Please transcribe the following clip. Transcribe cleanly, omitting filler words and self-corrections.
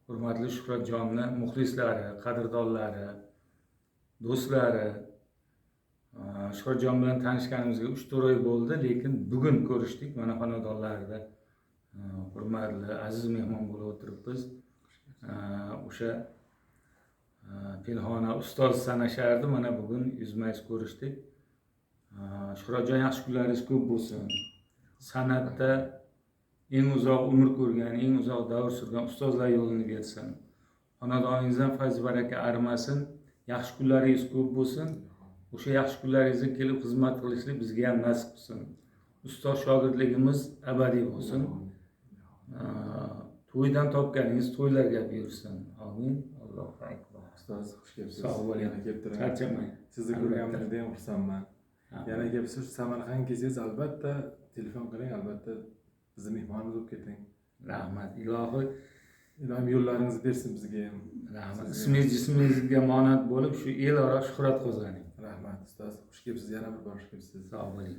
Hurmatli Shuhratjonni muxlislari, qadrdonlari, do'stlari, Shuhratjon bilan tanishganimizga 3-4 oy bo'ldi, lekin bugun ko'rishdik. Mana xonadonlarida hurmatli, aziz mehmon bo'lib o'tiribmiz. O'sha pinhona ustoz sanashardi, mana bugun yuzma-yuz ko'rishdik. Shuhratjon, yaxshi kunlaringiz ko'p bo'lsin. San'atda eng uzoq umr ko'rgan, eng uzoq davr surgan ustozlar yo'lini bersin. Xonadoningizdan fayz baraka arimasin. Yaxshi kunlaringiz ko'p bo'lsin. O'sha yaxshi kunlaringizga kelib xizmat qilishlik bizga ham nasib qilsin. Ustoz shogirdligimiz abadiy bo'lsin. To'ydan topganingiz to'ylarga buyursin. Amin. Allohu akbar. Ustoz, xush kelibsiz. Sog' bo'ling. Yana kelib turing. Charchamang. Sizni ko'rganimdan judayam xursandman. Yana kelibsiz, Samarqandga kelsangiz, albatta telefon qiling, albatta bizni mehmonimiz bo'lib keting. Rahmat. Ilohi Ilohim yo'llaringizni bersin bizga ham. Rahmat. Sizga. Ismingiz jismingizga monand bo'lib, shu el ora shuhrat qo'zg'aning. Rahmat, ustoz. Xush kelibsiz, yana bir bor xush kelibsiz. Sog' bo'ling.